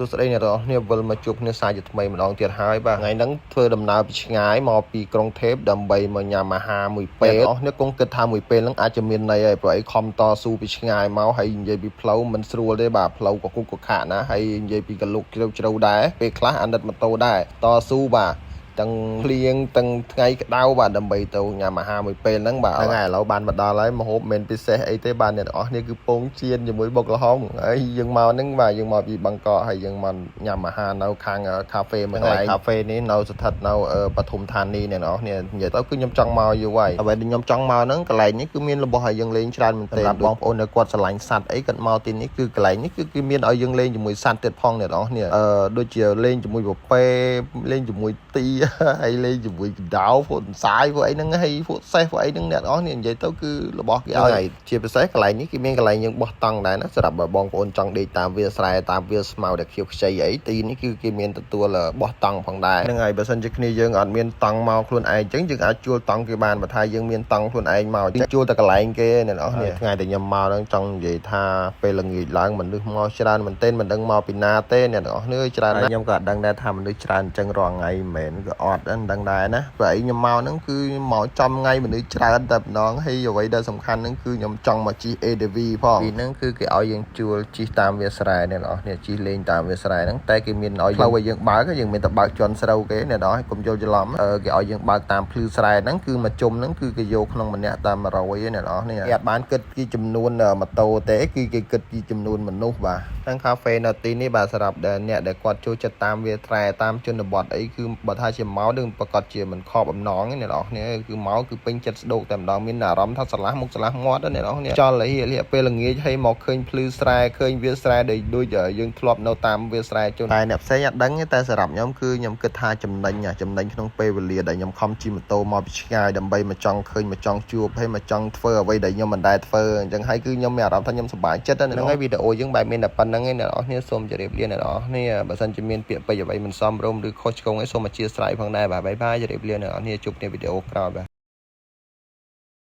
សួស្តីអ្នកទាំងអស់គ្នាវិលមកជួបគ្នាសាជាថ្មីម្ដងទៀតហើយបាទថ្ងៃហ្នឹងធ្វើដំណើរពីឆ្ងាយមកពីក្រុងเทพដើម្បីមកញ៉ាំអាហារមួយពេលអ្នកទាំងអស់គ្នាគង់គិតថាមួយពេលហ្នឹងអាចจะមានន័យហើយព្រោះអីខំតស៊ូពីឆ្ងាយមកហើយនិយាយពីផ្លូវមិនស្រួលទេបាទផ្លូវក៏គុកក៏ខាក់ណាហើយនិយាយពីកលុកជ្រៅជ្រៅដែរពេលខ្លះអាណិតម៉ូតូដែរតស៊ូបាទទាំងភ្លៀងទាំងថ្ងៃក្តៅបាទដើម្បីទៅញ៉ាំអាហារមួយពេលហ្នឹងបាទហ្នឹងហើយឥឡូវបានមកដល់ហើយម្ហូបមិនពិសេសអីទេបាទអ្នកទាំងអស់គ្នាគឺពងចៀនជាមួយបុកល្ហុងហើយយើងមកហ្នឹងបាទយើងមកពីបាងកកហើយយើងមកញ៉ាំអាហារនៅខាងកាហ្វេមួយកន្លែងកាហ្វេនេះនៅស្ថិតនៅបឋមធានីអ្នកទាំងអស់គ្នានិយាយទៅគឺខ្ញុំចង់មកយូរហើយអ្វីដែលខ្ញុំចង់មកហ្នឹងកន្លែងនេះគឺមានរបស់ឲ្យយើងលេងច្រើនមែនទែនសម្រាប់បងប្អូនដែលគាត់ស្រឡាញ់សត្វអីគាត់មកទីនេះគឺកន្លែងនេះគឺគេមានឲ្យយើងលេងជាមួយសត្វទៀតផងអ្នកទាំងអស់គ្នាអឺដូចជាលេងជាមួយពពែលេងជាមួយទា ហើយលេងជាមួយកដោពួកអន្សាយពួកអីហ្នឹងហើយពួកសេះពួកអីហ្នឹងអ្នកទាំងអស់នេះនិយាយទៅគឺរបស់គេឲ្យជាពិសេសកន្លែងនេះគេមានកន្លែងយើងបោះតង់ដែរណាសម្រាប់បើបងប្អូនចង់ដេកតាមវាលស្រែតាមវាលស្មៅដែលខៀវខ្ចីអីទីនេះគឺគេមានទទួលបោះតង់ផងដែរហ្នឹងហើយបើសិនជាគ្នាយើងអត់មានតង់មកខ្លួនឯងអញ្ចឹងយើងអាចជួលតង់គេបានបើថាយើងមានតង់ខ្លួនឯងមកយើងជួលតែកន្លែងគេអ្នកទាំងអស់នេះថ្ងៃដែលខ្ញុំមកហ្នឹងចង់និយាយថាពេលល្ងាចឡើងមនុស្សមកច្រើនមែនទែនមិនដឹងមកពីណាទេអ្នកទាំងអស់នេះច្រើនណាស់ខ្ញុំក៏អត់ដឹងដែរថាមនុស្សច្រើនអញ្ចឹងរាល់ថ្ងៃមិនមែនក៏អត់ដែរមិនដឹងដែរណាព្រោះអីខ្ញុំមកហ្នឹងគឺមកចំថ្ងៃមនុស្សច្រើនតែម្ដងហើយអ្វីដែលសំខាន់ហ្នឹងគឺខ្ញុំចង់មកជិះ ATV ផងពីហ្នឹងគឺគេឲ្យយើងជួលជិះតាមវាលស្រែអ្នកទាំងអស់នេះជិះលេងតាមវាលស្រែហ្នឹងតែគេមានឲ្យផ្លូវឲ្យយើងបើកយើងមានតែបើកជន់ស្រូវគេអ្នកទាំងអស់កុំយល់ច្រឡំគេឲ្យយើងបើកតាមភ្លឺស្រែហ្នឹងគឺមួយជុំហ្នឹងគឺគេយកក្នុងម្នាក់តាម100ឯអ្នកទាំងអស់នេះគេអត់បានគិតពីចំនួនម៉ូតូទេគឺគេគិតពីចំនួនមនុស្សបាទទាំងកាហ្វេនៅទីនេះបាទសម្រាប់ដែលអ្នកដែលគាត់ចូលចិត្តតាមវាលស្រែតាមជនបទអីគឺបើថាជាមកនឹងប្រកាសជាមិនខកបំណងទេអ្នកទាំងអស់គ្នាគឺមកគឺពេញចិត្តស្ដោកតែម្ដងមានអារម្មណ៍ថាស្រឡះមុខស្រឡះមាត់អ្នកទាំងអស់គ្នាចល់លហៀលៀកពេលល្ងាចឲ្យមកឃើញភ្លឺស្រែឃើញវាលស្រែដែលដូចយើងធ្លាប់នៅតាមវាលស្រែជនតែអ្នកផ្សេងអត់ដឹងទេតែសម្រាប់ខ្ញុំគឺខ្ញុំគិតថាចំណេញចំណេញក្នុងពេលវេលាដែលខ្ញុំខំជិះម៉ូតូមកពីឆ្ងាយដើម្បីមកចង់ឃើញមកចង់ជួបហើយមកចង់ធ្វើអ្វីដែលខ្ញុំមិនដែលធ្វើអញ្ចឹងហើយគឺខ្ញុំមានអារម្មណ៍ថាខ្ញុំសប្បាយចិត្តហ្នឹងហើយវីដេអូយើងបែបមានតែប៉ុណ្្នឹងឯងអ្នកនរគ្នាសូមជម្រាបលាអ្នកនរគ្នាបើសិនជាមានពាក្យពេចន៍អ្វីមិនសមរម្យឬខុសឆ្គងអីសូមអធ្យាស្រ័យផងដែរបាទ bye bye ជម្រាបលាអ្នកនរគ្នាជួបគ្នាវីដេអូក្រោយបាទ។